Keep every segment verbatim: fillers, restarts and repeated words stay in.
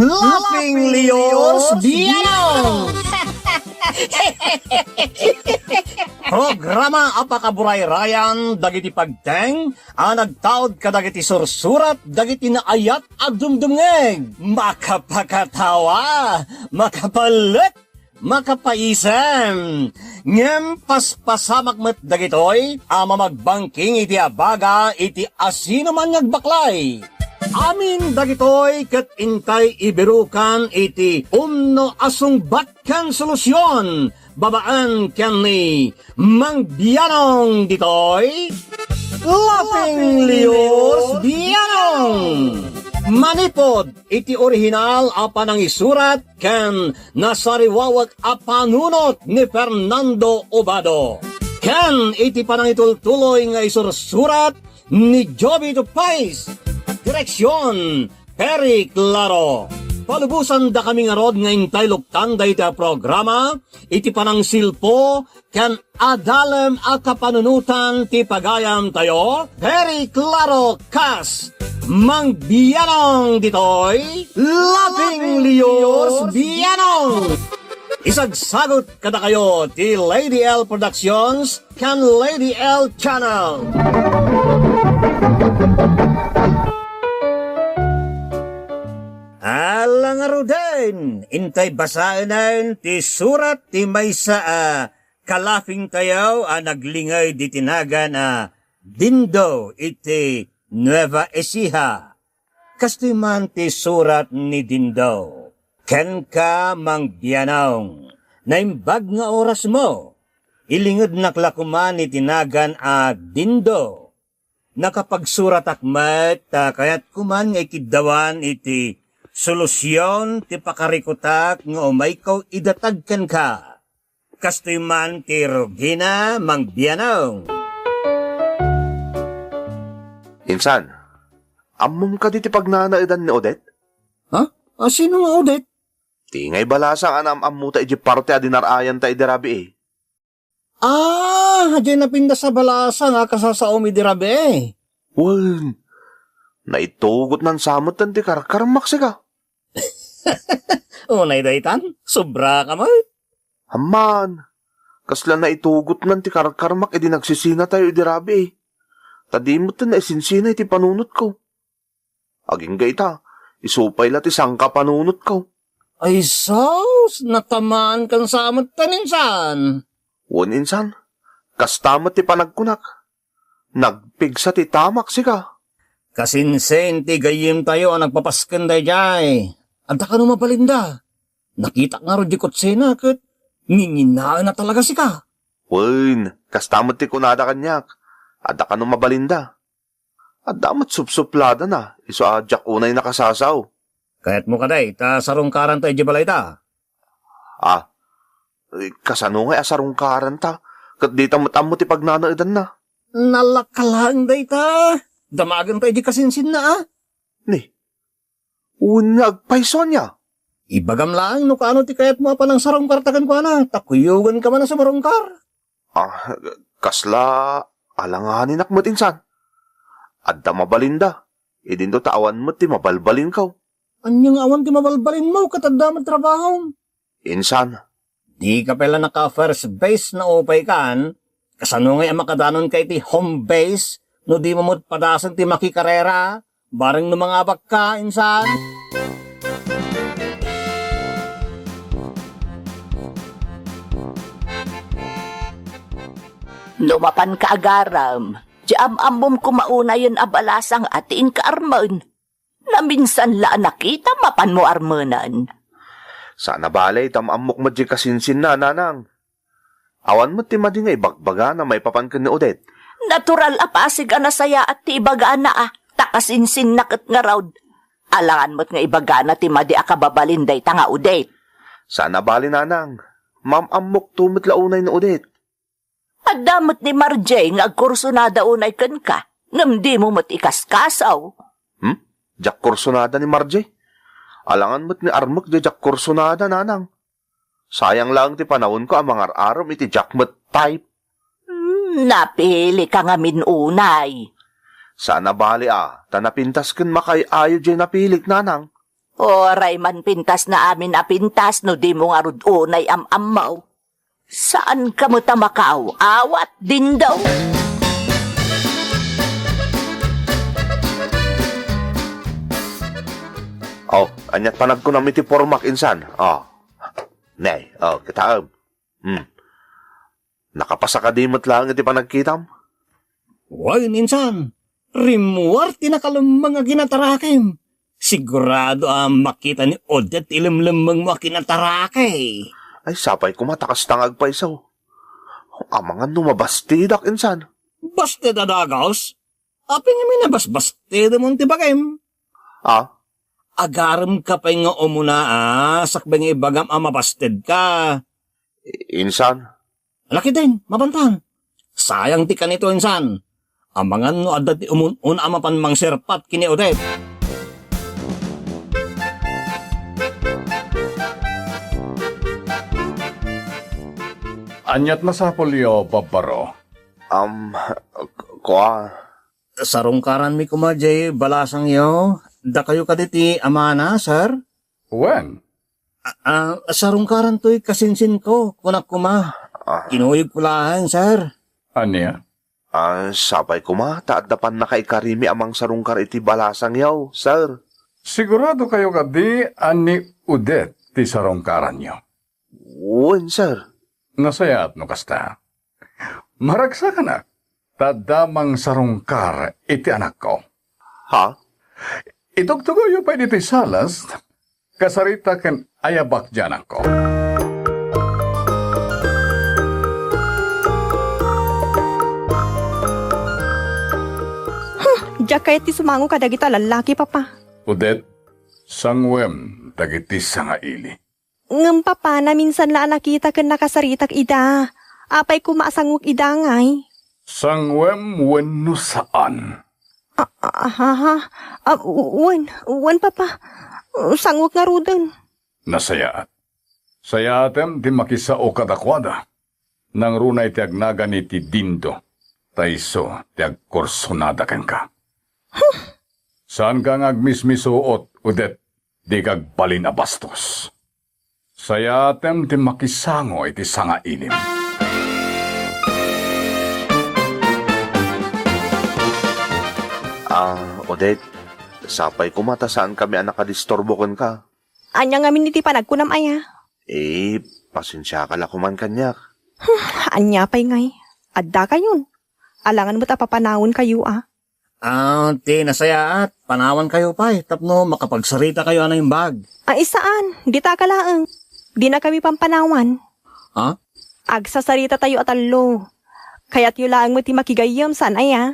Laughing Leos Bianong! Programa a pakaburayrayan dagiti pagteng a nagtaud kadagiti sursurat dagiti naayat a dumdumngeg. Makapakatawa, makapalek, makapaisem. Ngem paspasamak met dagitoy a mamagbangking iti abaga iti asinoman nga agbaklay. Amin dagitoy ket intay ibirukan iti umno a sungbat ken solusion babaen ken ni Mang Bianong ditoy, Laughing Leos Bianong. Manipod iti orihinal a panangisurat ken nasariwawek a panunot ni Fernando Obado, ken iti panangitultuloy nga isursurat ni Jovito Pais. Direksion, Perry Claro. Palubosan dakami ngarud nga intay luktan dayta a programa iti panangsilpo ken adalem a kapanunotan ti pagayamtayo, Perry Claro kas Mang Bianong ditoy, Laughing Leos Bianong. Isagsagut kadakayo ti Lady L Productions ken Lady L Channel. Ala ngaruden, intay basaenen ti surat ti maysa a kalafingtayo a naglingay diti nagan a Dindo iti Nueva Ecija. Kastoy man ti surat ni Dindo. Kenka, Mang Bianong, naimbag nga orasmo. Ilingednak la koman iti nagan a Dindo. Nakapagsuratak met ta kayatko man nga ikiddawan iti solusion ti pakarikutak nga umayko idatag kenka. Kastoy man ti rugina, Mang Bianong. Insan, ammom kadi ti pagnanaedan ni Odette? Ha? A, sino nga Odette? Ti ngay balasang a naam-ammota idiay parte a dinar-ayanta idi rabii. Ah, diay napintas a balasang a kasasaom idi rabii. Wen, naitugotnan sa metten ti karkarmak sika. Unay daytan, sobra ka met. Amman, kasla naitugotnan ti karkarmak idi nagsisinatayo idi rabii. Ta di metten naisinsinay ti panunotko. Agingga ita, isu pay la ti sangkapanunotko. Ay sus, natamaan kan sa met ta insan. Wen insan, kasta met ti panagkunak. Nagpigsa ti tamak sika. Kasinsin ti gayyemtayo a nagpapasken daydiay. Adda kano mabalinda? Nakitak ngarud di kutsina ket nginginaen a talaga sika. Wen, kasta met ti kunada kaniak. Adda kano mabalinda? Adda met supsupladana, isu a diak unay nakasasao. Kayatmo kadi ta sarungkaranta idiay balayta? Ah, eh, kasano ngay a sarungkaranta? Ket dita met ammo ti pagnanaedanna. Nalaka laeng dayta. Damagenta idiay kasinsinna, a? Ni, wen nga agpayso ania? Ibagam laeng no kaano ti kayatmo a panangsarungkarta kenkuana, ta kuyoganka man a sumarungkar. Ah, kasla alanganinak met insan. Adda mabalinda. Idinto ta awan met ti mabalbalinko. Ania nga awan ti mabalbalinmo ket adda met trabahom? Insan. Dika pay la naka-first base no upay kan? Kasano ngay a makadanonka iti home base no dimo met padasen ti makikarera? Bareng no mangabakka, insan. No mapanka agarem, di am-ammom koma unayen a balasang a ti inka armen. Naminsan la a nakitam, mapanmo armenen. Saan a bale, ta am-ammok met di kasinsinna, nanang. Awan met ti madi nga ibagbagana maipapan ken ni Odette. Natural a pasig a nasayaat ti ibagana a, ta kasinsinna ket ngarud. Alangan met nga ibagana ti madi a kababalin dayta nga Odette. Saan a bale, nanang. Maam-ammokto met la unay ni Odette. Adda met ni Marjay nga agkursonada unay kenka, ngem dimo met ikaskasaw. Hmm? Diak kursonada ni Marjay? Alangan met ni armek di diak kursonada, nanang. Sayang laeng ti panawenko a mangar-arem iti diak met type. Hmm, napilika ngamin unay. Saan a bale a, ta napintas ken makaay-ayo diay napilik, nanang. Uray man pintas na amin a pintas no dimo ngarud unay am-ammo. Saanka met a makaw-awat, Dindo? Oh, ania't panagkunam iti pormak, insan? Oh. Nay, oh, kitaem. Hmm. Nakapasa kadi met laeng iti panagkitam? Wen, insan, rimmuar ti nakalemmeng a ginatarakem. Sigurado a makita ni Odette ti lemlemmengmo a kinatarake. Ay, sapay koma ta kasta nga agpayso. Amangan no mabastidak, insan. Basted a dagus? Apay ngamin a basbastedem ti bagim? Ah? Agaremka pay nga umuna, a, sakbay nga ibagam a mabastedka. Insan? Lakiden, mabantang. Sayang ti kanito, insan. Amangan no adda ti umun-una a mapan mangserpat ken ni Odette. Ania't masapulyo, babbaro? Am, k-, kua. Sarungkaranmi koma diay balasangyo. Dakayo kadi ti amana, sir? Wen. A, a, sarungkaran toy kasinsinko, kunak koma. Ah. Kinuyogko laeng, sir. Ania? Ah, sapay koma ta adda pannakaikarimi a mangsarungkar iti balasangyo, sir. Sigurado kayo kadi a ni Odette ti sarungkaranyo? Wen, sir. Nasayaat no kasta. Maragsakanak, ta adda mangsarungkar iti anakko. Ha? Itugtugoyo pay ditoy salas, kasarita ken ayabak diay anakko. Huh, diak kayat ti sumango kadagita lallaki, Papa. Odette, sanguem dagiti sangaili. Ngem, Papa, naminsan la a nakita ken nakasaritak ida. Apay koma a sanguek ida ngay? Sanguem wenno saan? A-, a-, aha. A, wen, wen, Papa. Sanguek ngaruden. Nasayaat. Sayaatem ti makisao kadakuada. Nangruna iti agnagan ni ti Dindo, ta isu ti agkursunada kenka. Huh! Saanka nga agmismisuot, Odette, dika agbalin a bastos. Sayaatem ti makisango iti sangailim. Ah, Odette, sapay koma ta saankami a nakadisturbo kenka. Ania ngamin iti panagkunam aya? Eh, pasensiaka la koman kaniak. Hmm, ania pay ngay? Addakayon. Alangan met a papanawenkayo a. Ah, ti nasayaat, panawankayo pay tapno makapagsarita kayo a naimbag. Ay, saan, ditaka laeng. Dinakami pampanawan. Ha? Agsasaritatayo a tallo. Kayatyo laeng met ti makigayyem, saan aya?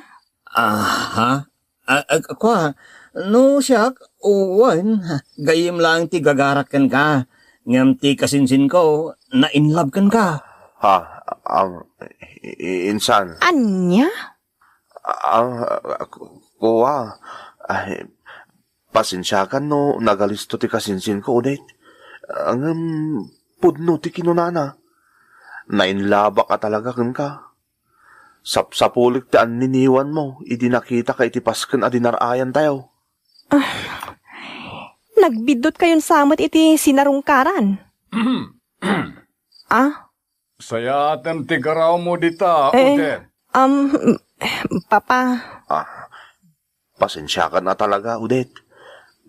Aha. Ah, ah, kua, no siak, wen, gayyem laeng ti gagarak kenka, ngem ti kasinsinko, na-in love kenka. Ha? Am, i-, i-, insan? Ania? Ah, ku-, kua, ay, pasensiakan no nagalisto ti kasinsinko, Odette. Ngem pudno ti kinunana. Na-in love-ak a talaga kenka. Sapsapulik ti anniniwanmo idi nakitaka iti pasken a dinar-ayantayo. Ah, nagbiddutkayon sa met iti sinarungkaran. Ah? Sayaatem ti garawmo dita, eh, Odette. Um, Papa. Ah, pasensiakan a talaga, Odette.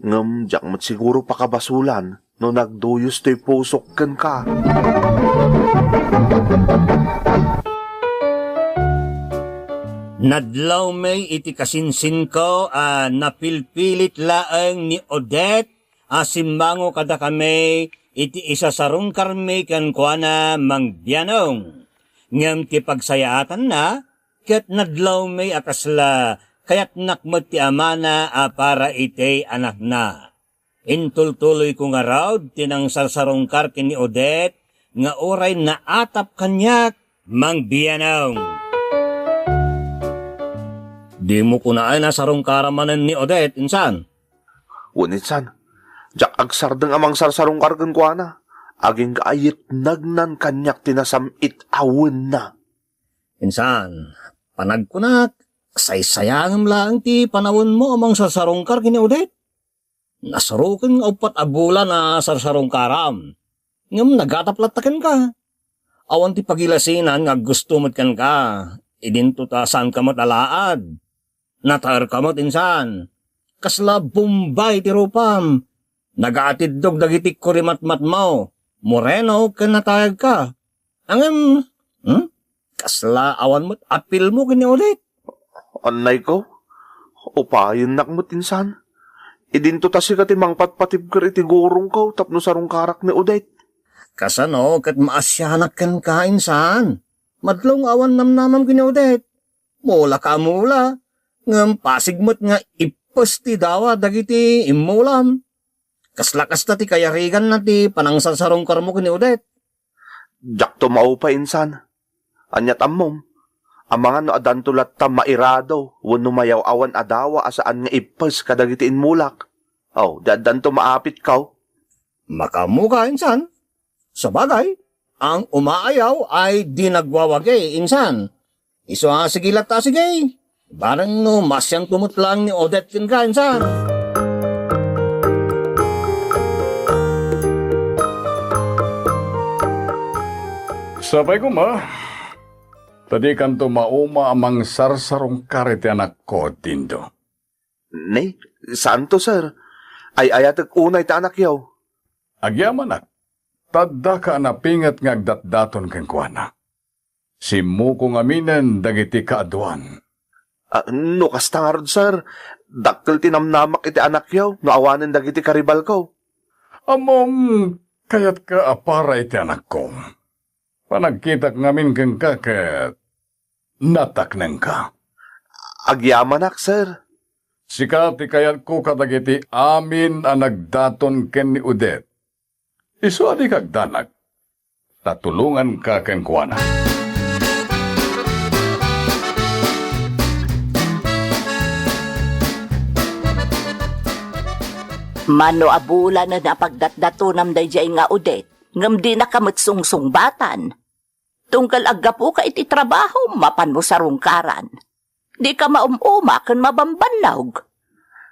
Ngem diak met siguro pakabasolan no nagduyos toy pusok kenka. Nadlawmi iti kasinsinko a napilpilit laeng ni Odette a simmango kadakami iti isasarungkarmi kenkuana mangbianong. Ngem ti pagsayaatanna, ket nadlawmi a kasla kayatnak met ti amana a para iti anakna. Intultuloyko ngarud ti nangsarsarungkar ken ni Odette nga uray naatap kaniak mangbianong. Dimo kunaen a sarungkaram manen ni Odette, insan? Wen, insan. Diak agsardeng a mangsarsarungkar kenkuana. Agingga a yetnegnan kaniak ti nasam-it a wenna. Insan, panagkunak, saysayangem laeng ti panawenmo a mangsarsarungkar ken ni Odette. Nasuroken nga uppat a bulan a sarsarungkaram. Ngem nagatap latta kenka. Awan ti pagilasinan nga aggusto met kenka. Idinto ta saanka met alaad. Nataerka met insan. Kasla Bombay ti rupam. Nagaatiddog dagiti kurimatmatmo. Moreno ken natayagka. Ngem, hmm? Kasla awan met apilmo ken ni Odette. Annayko, upayennak met insan. Idinto ta sika ti mangpatpatibker iti gurongko tapno sarungkarak ni Odette. Kasano ket maasianak kenka insan? Madlong awan namnamam ken ni Odette. Mula ka a mula, ngem pasig met nga ippes ti dawa dagiti immulam. Kasla kasta ti kayariganna ti panangsarsarungkarmo ken ni Odette. Diakto maupay insan. Aniat ammom? Amangan no addanto latta mairado wenno mayaw-awan a dawa a saan nga ippes kadagiti immulak. Aw, di addanto maapitko? Makaammoka insan. Sabagay, ang umaayaw ay di nagwawagi insan. Isu a, sige latta, sige. Bareng no maasianto met laeng ni Odette kenka insan. Sapay koma, ta dikanto mauma a mangsarsarungkar iti anakko, Dindo. Ni, saanto, sir. Ay-ayatek unay ta anakyo. Agyamanak, ta addaka a napinget nga agdatdaton kenkuana. Simmukong aminen dagiti kaaduan. Ah, no kasta ngarud, sir, dakkel ti namnamak iti anakyo no awanen dagiti karibalko. Ammom, kayatka a para iti anakko. Panagkitak ngamin kenka ket nataknengka. Agyamanak, sir. Sika ti kayatko kadagiti amin a nagdaton ken ni Odette. Isu a dika agdanag, ta tulonganka kenkuana. Mano a bulanen a pagdatdatonam daydiay nga Odette, ngem dinaka met sungsungbatan. Tunggal aggapuka iti trabaho, mapanmo sarungkaran. Dika maum-uma ken mabambannog.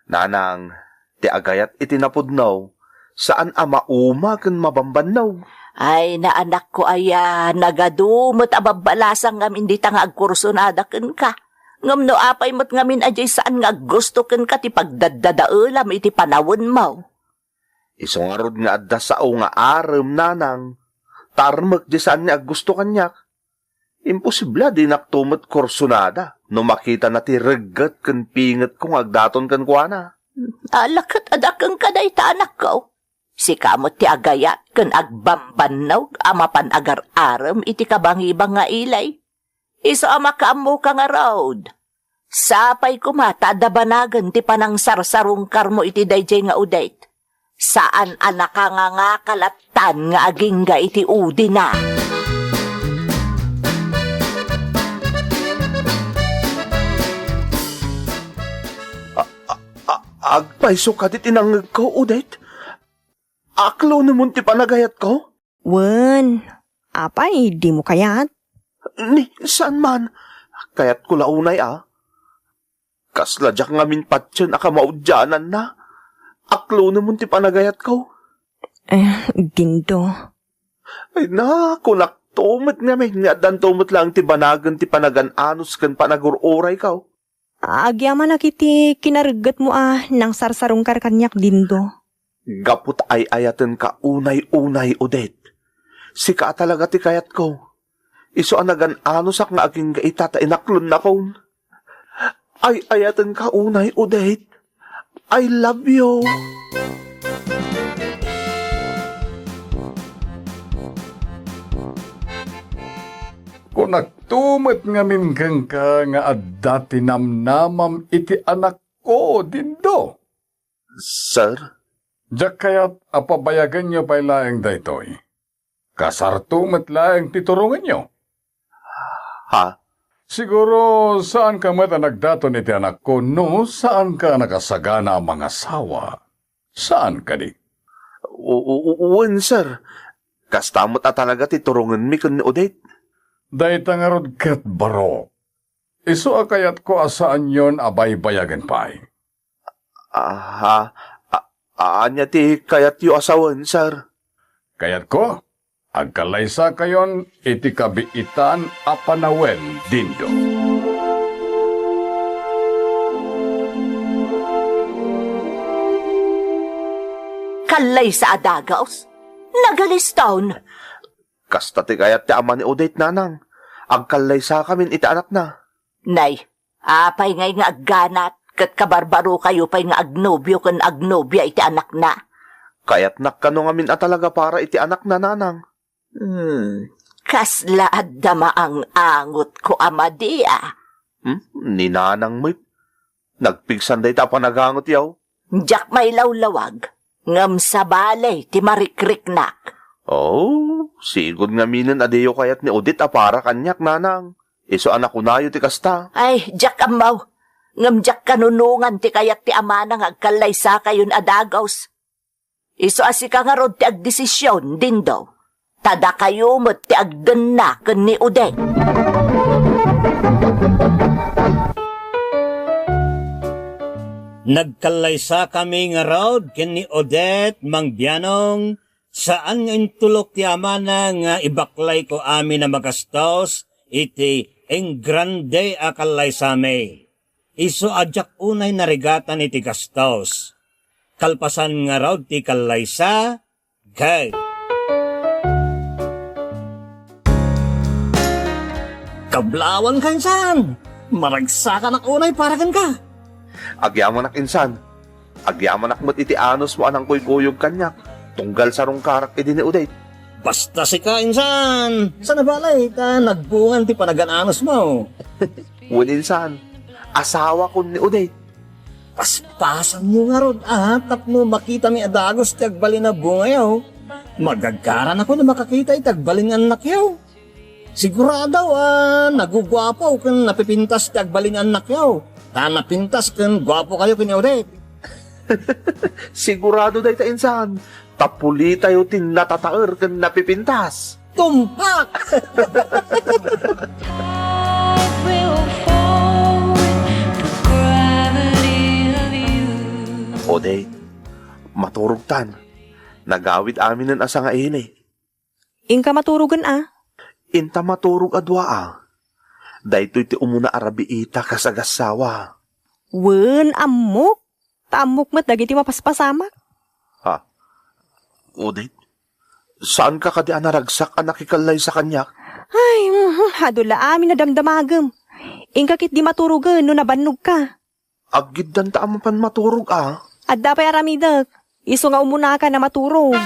Nanang, ti agayat iti napudno, saan a mauma ken mabambannog. Ay, naanakko aya, nagadu met a babbalasang ngamin dita nga agkursunada kenka. Ngem no apay met ngamin a diay saan nga aggusto kenka ti pagdaddadaelam iti panawenmo. Isu ngarud nga adda sao nga arem, nanang, ta armek diay saan nga aggusto kaniak. Imposible a dinakto met kursunada no makitana ti regget ken pingetko nga agdaton kenkuana. Ala ket adda kenka dayta, anakko. Sika met ti agayat ken agbambannog a mapan agar-arem iti kabangibang nga ilay. Isu a makaammoka ngarud. Sapay koma ta adda banagen ti panangsarsarungkarmo iti daydiay nga Odette. Saan a nakangangaka lattan nga agingga iti udina. A-, a-, a-, agpayso kadi ti nangngegko, Odette? Aklonemon ti panagayatko? Wen, apay, dimo kayat? Ni, saan man. Kayatko la unay a. Kasla diak ngamin patien a kamaudiananna. Aklonemon ti panagayatko. Eh, Dindo. Ay, nakunakto met ngamin nga addanto met laeng ti banagen ti panagan-anos ken panagur-urayko. Agyamanak iti kinareggetmo a nangsarsarungkar kaniak, Dindo. Gapu ta ay-ayatenka unay-unay, Odette. Sika a talaga ti kayatko. Isu a nagan-anosak nga agingga ita ta inaklonnakon. Ay-ayatenka unay, Odette. I love you. Kunakto met ngamin kenka nga adda ti namnamam iti anakko, Dindo. Sir? Diak kayat a pabayagenyo pay laeng daytoy. Kasarto met laeng ti turongenyo. Ha? Siguro, saanka met a nagdaton iti anakko no saanka a nakasagana a mangasawa. Saan kadi? U-, u-, u-, wen, sir. Kasta met a talaga ti turongenmi ken ni Odette. Dayta ngarud ket barok. Isu a kayatko a saanyon a baybayagen pay. Aha, a-, Ania ti kayatyo a sawen, sir? Kayatko, agkallaysakayon iti kabiitan a panawen, Dindo. Kallaysa a dagaus? Nagaliston! Kasta ti kayat ti ama ni Odette, nanang. Agkallaysakamin iti anakna. Nay, apay ngay nga agganat ket kabarbarokayo pay nga agnobio ken agnobia iti anakna? Kayatnak kano ngamin a talaga para iti anakna, nanang. Hmm, kasla adda maang-angotko a madi, a. Hmm, ni nanang met. Nagpigsan dayta a panagangotyo. Diak mailawlawag, ngem sabali ti marikriknak. Oh, sigud ngaminen a diyo kayat ni Odette a para kaniak, nanang. Isu a nakunayo ti kasta. Ay, diak ammo. Ngem diak kanunongan ti kayat ti amana nga agkallaysakayon a dagaus. Isu a sika ngarud ti agdesision, Dindo. Ta dakayo met ti agdenna ken ni Odette. Nagkallaysakami ngarud ken ni Odette, Mang Bianong, saan nga intulok ti amana nga ibaklayko amin a magastos iti engrande a kallaysami. Isu a diak unay narigatan iti gastos. Kalpasan ngarud ti kallaysa, Kay. Kablawanka, insan! Maragsakanak unay para kenka. Agyamanak, insan. Agyamanak met iti anusmo a nangkuykuyog kaniak, tunggal sarungkarak idi ni Odette. Basta sika, insan! Saan a balay ta nagbungan ti panagan-anusmo? Wen, insan. Asawakon ni Odette. Paspasanyo ngarud, a, tapno makitami a dagus ti agbalin a bungayo. Magagaranakon a makakita iti agbalin nga annakyo. Sigurado a naguguapo ken napipintas ti agbalin nga annakyo. Ta napintas ken guapokayo ken ni Odette. Sigurado dayta, insan. Ta pulitayo ti natataer ken napipintas. Tumpak! Life will fall with the gravity of you. Odette, maturogtan. Nagawid aminen a sangaili. Inka maturogen a? Inta maturog a dua a. Daytoy ti umuna a rabiita kas agassawa. Wen, ammok. Ta ammok met dagiti mapaspasamak. Ha? Odette, saanka kadi a naragsak a nakikallaysa kaniak? Ay, mhm, adu la amin a damdamagem. Inka ketdi maturogen no nabannogka. Aggiddanta a mapan maturog a. Adda pay aramidek. Isu nga umunaka a maturog.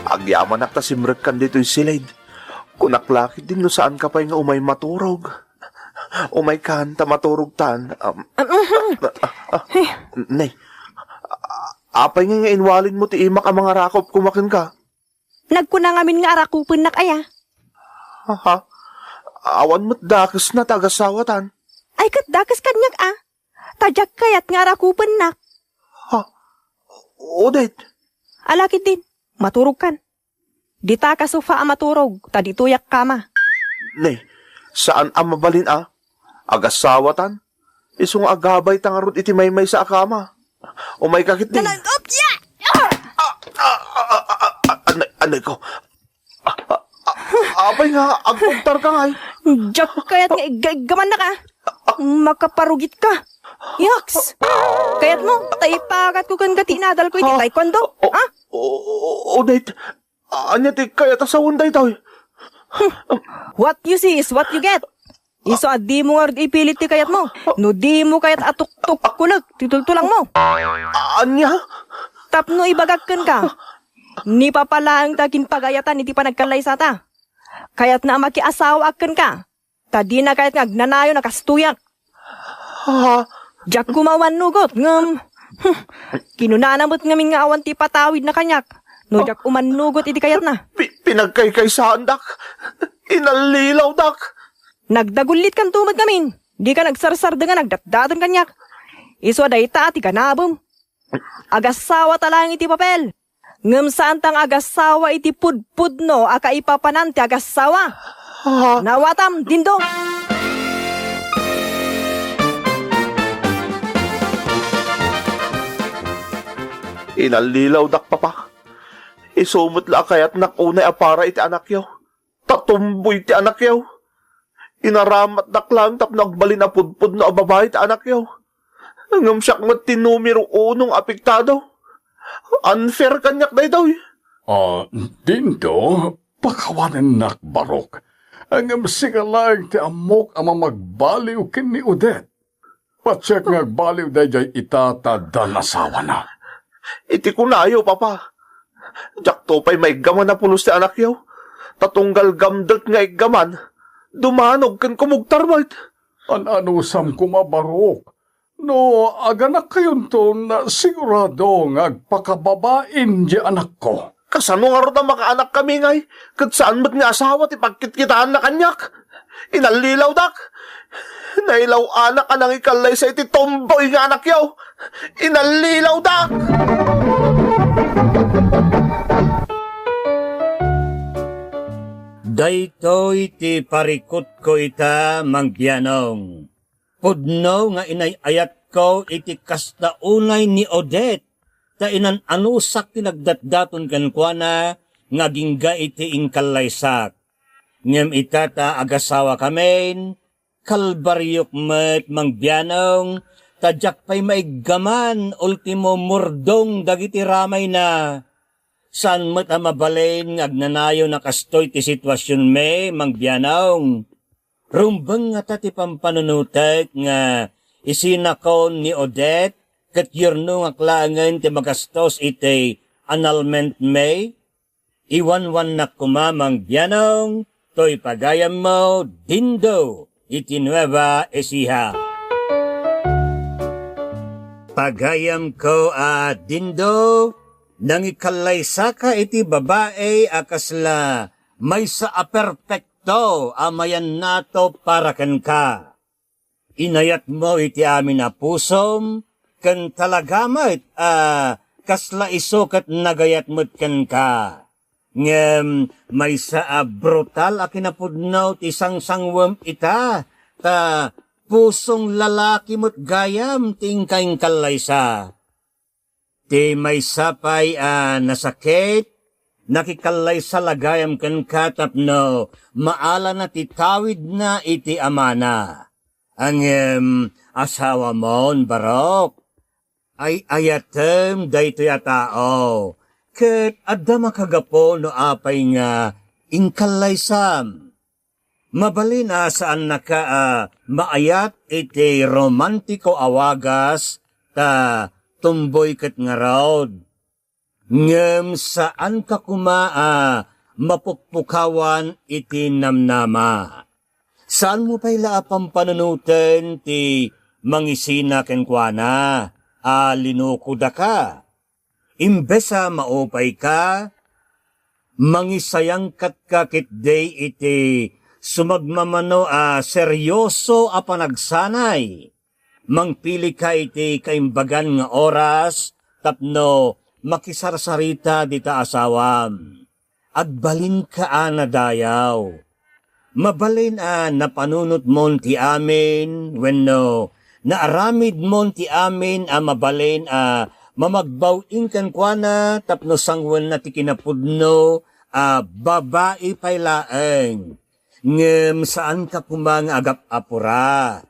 Agyamanak ta simrekkan ditoy silid. Kunak la ketdin no saanka pay nga umay maturog. Umaykan ta maturogtan. Um, Am, mhm. Ah, ah, ah, ne, apay nga, nga inwalinmo ti imak a mangarakop koma kenka? Nagkuna ngamin nga arakupennak aya. Aha. Awan met dakesna ta agasawatan. Ay, ket dakes kaniak a. Ta diak kayat nga arakupennak. Ha? Odette. Ala ketdin, maturogkan. Dita ka sofa a maturog, ta ditoyak kama. Ne, saan a mabalin a. Agasawatan. Isu nga agabayta ngarud iti maymaysa a kama. Umayka ketdi. Nalagop ya! Ah! Ah, ah, ah, ah, ah, anay, anay ko. Ah, ah, ah, apay nga agpugtarka ngay? Diak kayat nga igga-iggamannak a. Makaparugitka. Yaks! Kayatmo, ta ipakatko kenka ti inadalko iti taekwondo? O, ha? O, o, Odette, ania ti kayat a sawen daytoy? What you see is what you get. Isu a dimo ngarud ipilit ti kayatmo. No dimo kayat a tuktukkolek ti tultulangmo. Ania? Tapno ibagak kenka, ni papa laeng ti aginpagayatan iti panagkallaysata. Kayatna a makiasawaak kenka. Ta dina kayat nga agnanayon a kastoyak. Ha? Diak koma umannugot, ngem, hmm, kinunana met ngamin nga awan ti ipatawidna kaniak no diak umannugot iti kayatna. Pi-, pinagkaykaysaandak. Inallilawdak. Nagdagullitkanto met ngamin. Dika nagsarsardeng a nagdatdaton kaniak. Isu a dayta ti ganabem. Agasawata laeng iti papel, ngem saanta nga agasawa iti pudpudno a kaipapanan ti agassawa. Ha? Nawatam, Dindo! Inallilawdak, Papa. Isu met la a kayatnak unay a para iti anakyo. Ta tomboy ti anakyo. Inaramatdak laeng tapno agbalin a pudpudno a babai ti anakyo. Ngem siak met ti numero uno nga apektado. Unfair kaniak daytoy. Ah, Dindo, pakawanennak, barok. Ngem sika laeng ti ammok a mamagbaliw ken ni Odette. Patiek nga agbaliw daydiay ita ta addan asawana. Iti kunayo, Papa, diakto pay maiggaman a pulos ti anakyo, ta tunggal gamdek nga iggaman, dumanog ken kumugtar met. An-anusam koma, barok. No aganakkayonton, sigurado nga agpakababain diay anakko. Kasano ngarud a makaanakkami ngay? Ket saan met nga asawa ti pagkitkitaanna kaniak? Inallilawdak! Nailaw-anak a nangikallaysa iti tomboy nga anakyo! Inallilawdak! Daytoy ti parikutko ita, Mang Bianong. Pudno nga inay-ayatko iti kasta unay ni Odette, ta inan-anusak ti nagdatdaton kenkuana nga agingga iti inkallaysak. Ngem ita ta agasawakamin, kalbariok met, Mang Bianong, ta diak pay maiggaman ultimo murdong dagiti ramayna. Saan met a mabalin nga agnanayon a kastoy ti situasionmi, Mang Bianong. Rumbeng ngata ti pampanunotek nga isinakon ni Odette ket yurnongak laengen ti magastos iti annulmentmi? Iwanwannak koma, Mang Bianong, toy pagayammo, Dindo, iti Nueva Ecija. Pagayamko a Dindo, nangikallaysaka iti babai a kasla maysa a perpekto a mayannatop para kenka. Inayatmo iti amin a pusom, ken talaga met a kasla isu ket nagayat met kenka. Ngem maysa a brutal a kinapudno ti sangsangwem ita, ta pusong lalaki met gayam ti inkainkallaysa. Ti maysa pay a nasakit, nakikallaysa la gayam kenka tapno maalana ti tawidna iti amana. Ngem asawamon, barok, ay-ayatem daytoy a tao, ket adda makagapu no apay nga inkallaysam. Mabalin a saannaka a maayat iti romantiko a wagas ta tumboy ket ngarud. Ngem saanka koma a mapukpukawan iti namnama. Saanmo pay la a pampanunoten ti mangisina kenkuana a linukodaka. Imbes a maupayka, mangisayangkatka ketdi iti sumagmamano a serioso a panagsanay. Mangpilika iti kaimbagan nga oras tapno makisarsarita dita asawam. Agbalinka a nadayaw. Mabalin a napanunotmon ti amin wenno naaramidmon ti amin a mabalin a mamagbaw-in kenkuana tapno sangwenna ti kinapudno a babai pay laeng. Ngem saanka koma nga agap-apura.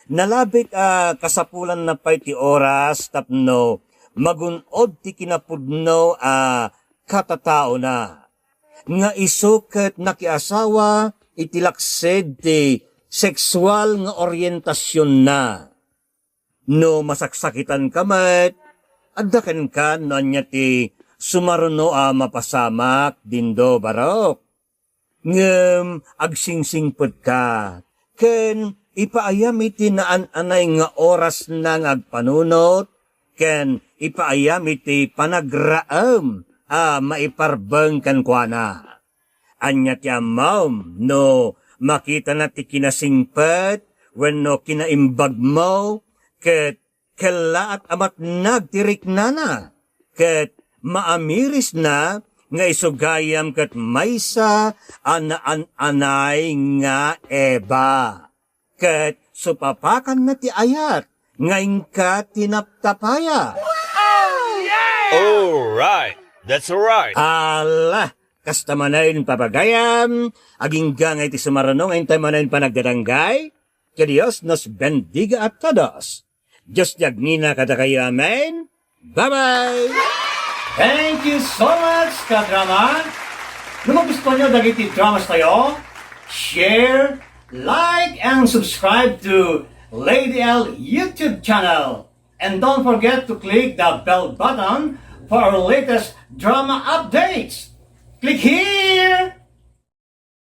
Nalabit a kasapulanna pay ti oras tapno magun-od ti kinapudno a katataona, nga isu ket nakiasawa iti laksid ti seksual nga orientasionna. No masaksakitanka met, adda kenka no ania ti sumaruno a mapasamak, Dindo, barok. Ngem agsingsingpetka, ken ipaayam iti naan-anay nga orasna nga agpanunot, ken ipaayam iti panagraem a maiparbeng kenkuana. Ania ti ammom no makitana ti kinasingpet wenno kinaimbagmo ket kellaat a matnag ti riknana, ket maamirisna nga isu gayam ket maysa a naan-anay nga Eva. Ket supapakanna ti ayat nga inka tinaptapaya. All right. That's all right. Ala, kasta manen, papagayam, agingga nga iti sumarano nga intay manen panagdadanggay. Que Dios nos bendiga a todos. Dios ti agnina kadakayo. Amen. Bye-bye! Thank you so much, kadrama! No magustuhan nyo dagiti dramas tayo, share, like, and subscribe to Lady L YouTube channel. And don't forget to click the bell button for our latest drama updates. Click here!